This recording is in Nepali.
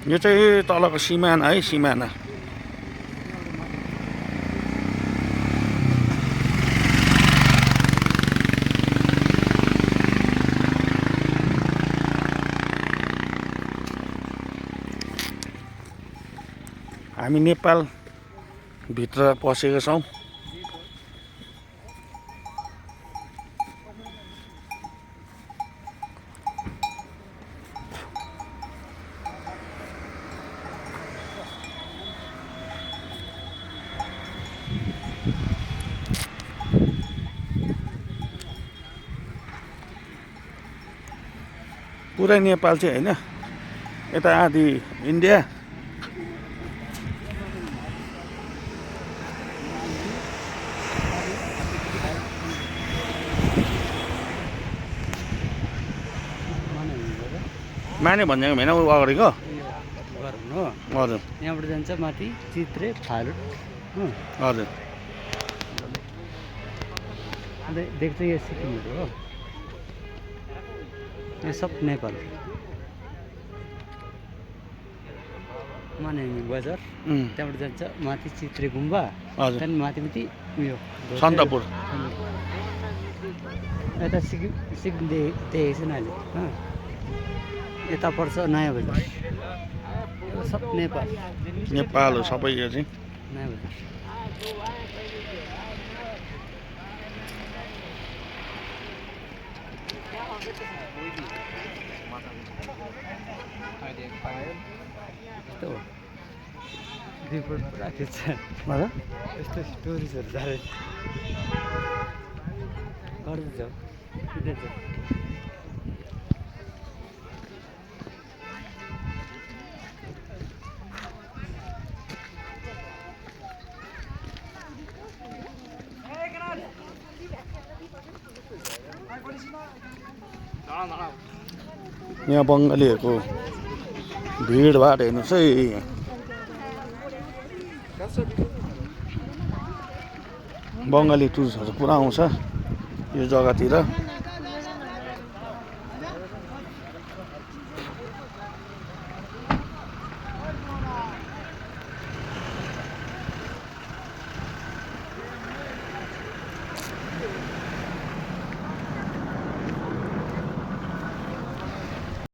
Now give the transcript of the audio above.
यो चाहिँ तलको सिमाना है, सिमाना। हामी नेपाल भित्र पसेका छौँ। पुरै नेपाल चाहिँ होइन, यता आधी इन्डिया। माने भन्ने होइन ऊ अगाडिको हो। हजुर यहाँबाट जान्छ माथि चित्रे फालुट हो। हजुर अन्त देख्छ यो सिक्किमहरू हो, यो सब नेपाल। मानेभञ्ज्याङ बजार, त्यहाँबाट जान्छ माथि चित्रे गुम्बा, हजुर त्यहाँदेखि माथिपट्टि उयो सन्दकपुर। यता सिक्किम देखेको छैन अहिले। यता पर्छ नयाँ बजार, यो सब नेपाल। नेपाल हो सबै यो चाहिँ। नयाँ बजार यस्तो हो। रिपोर्ट पुरा खिच्छ यस्तो स्टोरिजहरू जाँदै गर्दैछ खिच्दैछ। यहाँ बङ्गालीहरूको भिडभाड हेर्नुहोस् है। बङ्गाली टुरिस्टहरू पुरा आउँछ यो जग्गातिर।